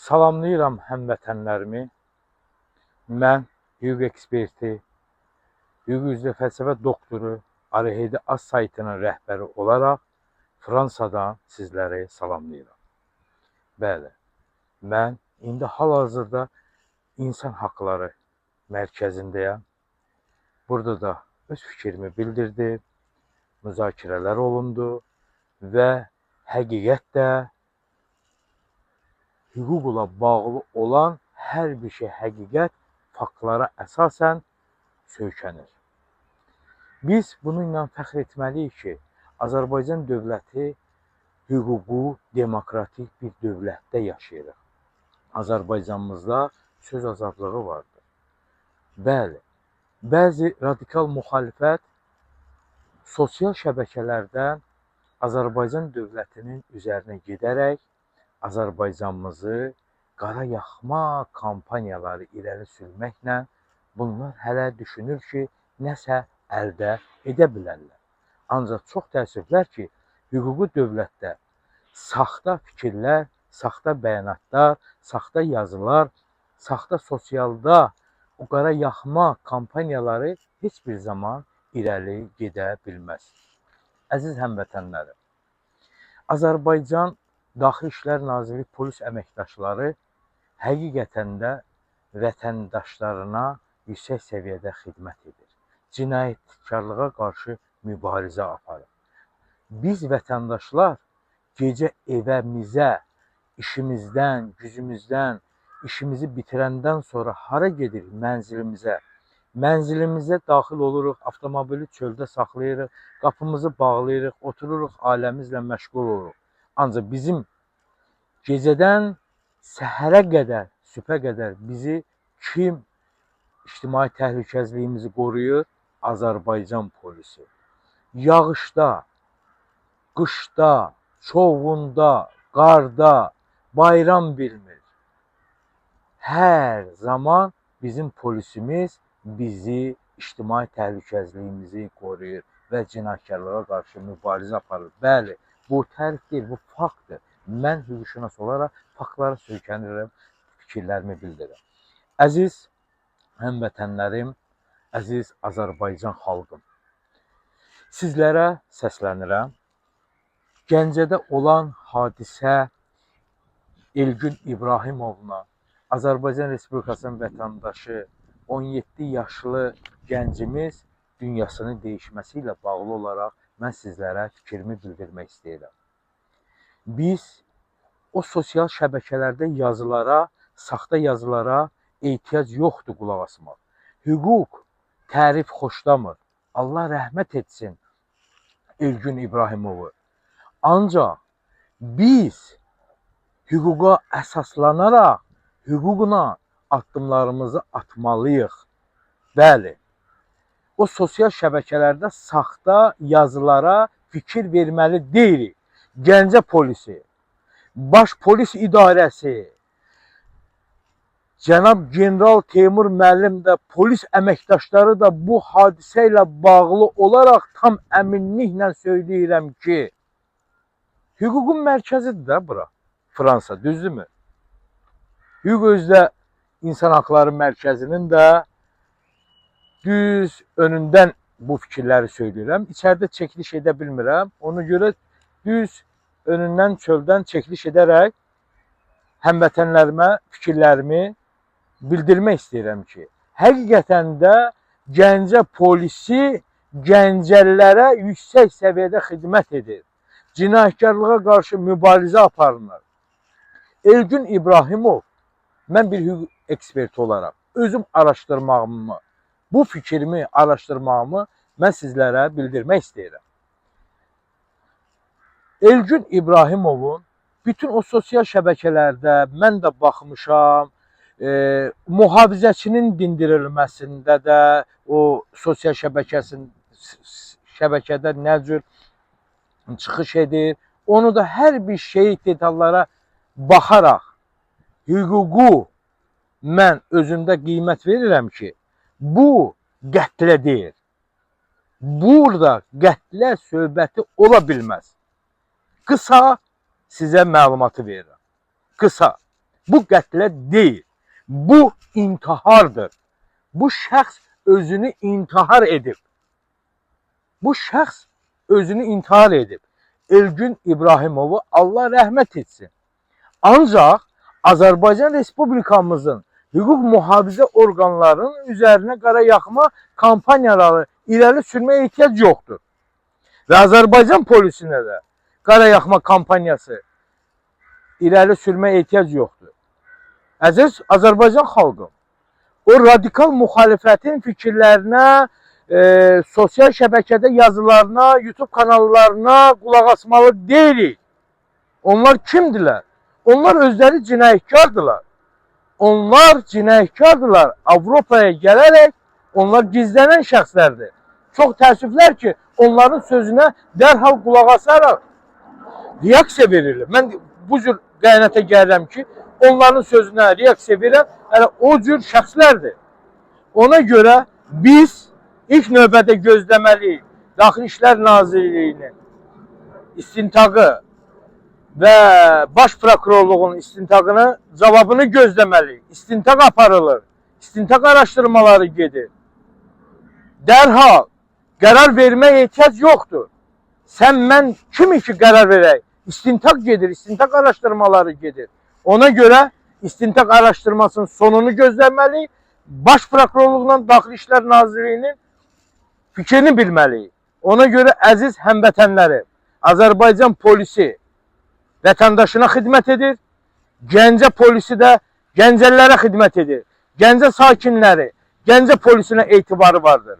Salamlayıram həmvətənlərimi. Mən hüquq eksperti, hüquq üzrə fəlsəfə doktoru, Arahedi Az saytının rəhbəri olaraq Fransadan sizləri salamlayıram. Bəli, mən indi hal-hazırda İnsan Haqları Mərkəzindəyəm. Burada da öz fikrimi bildirdim, müzakirələr olundu və həqiqət də hüquqla bağlı olan hər bir şey həqiqət faktlara əsasən söykənir. Biz bununla fəxr etməliyik ki, Azərbaycan dövləti hüququ, demokratik bir dövlətdə yaşayırıq. Azərbaycanımızda söz azadlığı vardır. Bəli, bəzi radikal müxalifət sosial şəbəkələrdən Azərbaycan dövlətinin üzərinə gedərək Azərbaycanımızı qara yaxma kampaniyaları irəli sürməklə bunlar hələ düşünür ki, nəsə əldə edə bilərlər. Ancaq çox təəssüflər ki, hüquqi dövlətdə saxta fikirlər, saxta bəyanatlar, saxta yazılar, saxta sosialda o qara yaxma kampaniyaları heç bir zaman irəli gedə bilməz. Əziz həmvətənlərim, Azərbaycan Daxili İşlər Nazirliyi polis əməkdaşları həqiqətən də vətəndaşlarına yüksək səviyyədə xidmət edir. Cinayətkarlığa qarşı mübarizə aparır. Biz vətəndaşlar gecə evimizə, işimizdən, gücümüzdən, işimizi bitirəndən sonra hara gedirik? Mənzilimizə. Mənzilimizə daxil oluruq, avtomobili çöldə saxlayırıq, qapımızı bağlayırıq, otururuq, ailəmizlə məşğul oluruq. Ancaq bizim gecədən səhərə qədər, sübhə qədər bizi kim ictimai təhlükəsizliyimizi qoruyur? Azərbaycan polisi. Yağışda, qışda, çovğunda, qarda, bayram bilmir. Hər zaman bizim polisimiz bizi, ictimai təhlükəsizliyimizi qoruyur və cinayətkarlığa qarşı mübarizə aparır. Bəli, bu tərif deyil, bu faktdır. Mən hüquqşünas olaraq faktlara söykənirəm, fikirlərimi bildirirəm. Əziz həmvətənlərim, əziz Azərbaycan xalqım, sizlərə səslənirəm. Gəncədə olan hadisə Elgün İbrahimovla Azərbaycan Respublikasının vətəndaşı 17 yaşlı gəncimiz dünyasının dəyişməsi ilə bağlı olaraq mən sizlərə fikrimi bildirmək istəyirəm. Biz o sosial şəbəkələrdə yazılara, saxta yazılara ehtiyac yoxdur qulaq asmaq. Hüquq tərif xoşlamır. Allah rəhmət etsin Elgün İbrahimovu. Ancaq biz hüquqa əsaslanaraq hüquqla addımlarımızı atmalıyıq. Bəli, o sosial şəbəkələrdə saxta yazılara fikir verməli deyilik. Gəncə polisi, Baş Polis İdarəsi, Cənab General Teymur müəllim də, polis əməkdaşları da bu hadisə ilə bağlı olaraq tam əminliklə söyləyirəm ki, hüququn mərkəzidir də bura, Fransa, düzdürmü? Hüquq özdə İnsan Haqları Mərkəzinin də düz önündən bu fikirləri söyləyirəm. İçəridə çəkiliş edə bilmirəm. Ona görə düz önündən çöldən çəkiliş edərək həmvətənlərimə fikirlərimi bildirmək istəyirəm ki, həqiqətən də Gəncə polisi gəncəlilərə yüksək səviyyədə xidmət edir. Cinayətkarlığa qarşı mübarizə aparılır. Elgün İbrahimov, mən bir hüquq eksperti olaraq özüm araşdırmağımı, bu fikrimi araşdırmağımı mən sizlərə bildirmək istəyirəm. Elgün İbrahimovun bütün o sosial şəbəkələrdə mən də baxmışam, mühafizəçinin dindirilməsində də o sosial şəbəkədə nə cür çıxış edir, onu da hər bir şey detallara baxaraq hüququ mən özümdə qiymət verirəm ki, bu qətlə deyil. Burada qətlə söhbəti ola bilməz. Qısa sizə məlumatı verirəm. Qısa. Bu qətlə deyil. Bu intihardır. Bu şəxs özünü intihar edib. Bu şəxs özünü intihar edib. Elgün İbrahimovu Allah rəhmət etsin. Ancaq Azərbaycan Respublikamızın hüquq mühafizə orqanlarının üzərinə qara yaxma kampaniyaları irəli sürməyə ehtiyac yoxdur. Və Azərbaycan polisinə də qara yaxma kampaniyası irəli sürməyə ehtiyac yoxdur. Əziz Azərbaycan xalqı, o radikal müxalifətin fikirlərinə, sosial şəbəkədə yazılarına, YouTube kanallarına qulaq asmalı deyilik. Onlar kimdirlər? Onlar özləri cinayətkardılar. Onlar cinayətkardılar. Avropaya gələrək onlar gizlənən şəxslərdir. Çox təəssüflər ki, onların sözünə dərhal qulaq asaraq reaksiya verirlər. Mən bu cür qənaətə gəlirəm ki, onların sözünə reaksiya verən hələ o cür şəxslərdir. Ona görə biz ilk növbədə gözləməliyik Daxili İşlər Nazirliyinin istintaqı və Baş Prokurorluğun istintaqını cavabını gözləməliyik. İstintaq aparılır. İstintaq araşdırmaları gedir. Dərhal qərar verməyə ehtiyac yoxdur. Sən mən kimi ki qərar verək? İstintaq gedir, istintaq araşdırmaları gedir. Ona görə istintaq araşdırmasının sonunu gözləməliyik. Baş Prokurorluqla Daxili İşlər Nazirliyinin fikrini bilməliyik. Ona görə əziz həmvətənlərim, Azərbaycan polisi vətəndaşına xidmət edir. Gəncə polisi də Gəncəlilərə xidmət edir. Gəncə sakinləri Gəncə polisinə etibarı vardır.